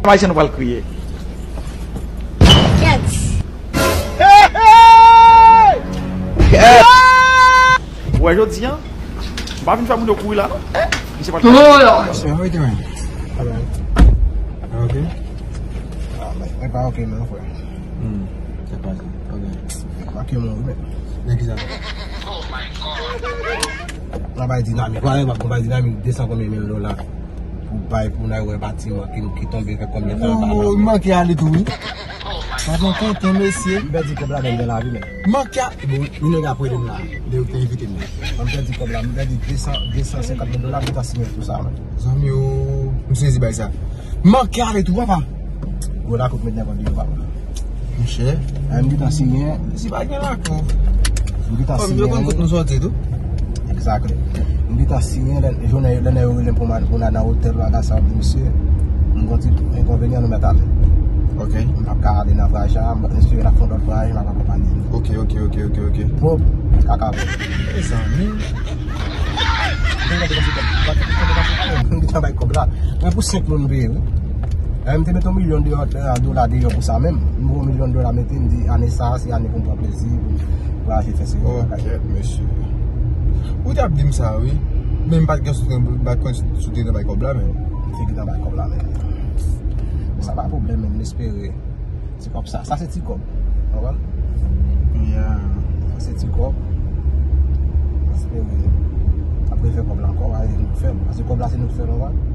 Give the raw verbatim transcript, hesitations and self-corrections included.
Ayisyen nou pral kriye. Yes. Ou wè jodi a, m pa vin fè moun yo kouri la non. Misye pral... Oh Lord. So how you doing? Alright. You okay? Ah, man, e pa ok non, frè. Hmm. Se pa sa. Ok. Make mouri, men. Nan ki sa? Nan bay dinamik. Wale, w ap bay dinamik, de san konbyen mil dola pou bay, pou n al wè batiman ki, ki tonbe fè konbyen tan. Oh, manke ale tou, wi. Patwon kontan, mesye. M pèdi kòb la menm nan lavi, men. Manke a, bon, yon nèg ap rele m la, de ou te envite m la. Mwen m pèdi kòb la, m pèdi de san, de san senkant mil dola, m ta siyen pou sa, men. Zanmi o, m sezi bay sa. Manke ale tou, papa. Gwo lakou k met nenpòt de yo, papa. Monchè. Eh, m gentan siyen. Si pa gen lakou. M gentan siyen. Fò m konn kote nou sòti tou. Exactly. M gentan siyen, lè, jounen, lè nèg yo rele m pou m al, pou n al nan otèl la, la sa, misye. M gon ti enkonvenyan, nou mèt ale. Ok. M p ap ka ale nan vwayaj la, m ap espere n ap fè yon lòt vwayaj, m ap akonpanye nou. Ok, ok, ok, ok, ok. Bon, kaka. Mezanmi. M gentan bay kòb la. Mwen pou senk moun m peye, wi. Eh, m te mete yon milyon de, eh, dola deyò pou sa menm. M gen yon milyon dola mete, m di, ane sa a, se ane pou m pran plezi, pou m vwayaje, fè seri de bagay. Ok, mesye. Ou t ap di m sa, wi. Men m pa t gen sou tren, m pa t konn sou tren bay kòb la, menm. M te gentan bay kòb la, menm. Men sa pa pwoblèm, menm, m espere. Ti kòb sa. Sa se ti kòb. Konprann? Yeah. Sa se ti kòb. Paske apre fè kòb la ankò, pa gen nou k fè l. Paske kòb la se nou k fè l, konprann?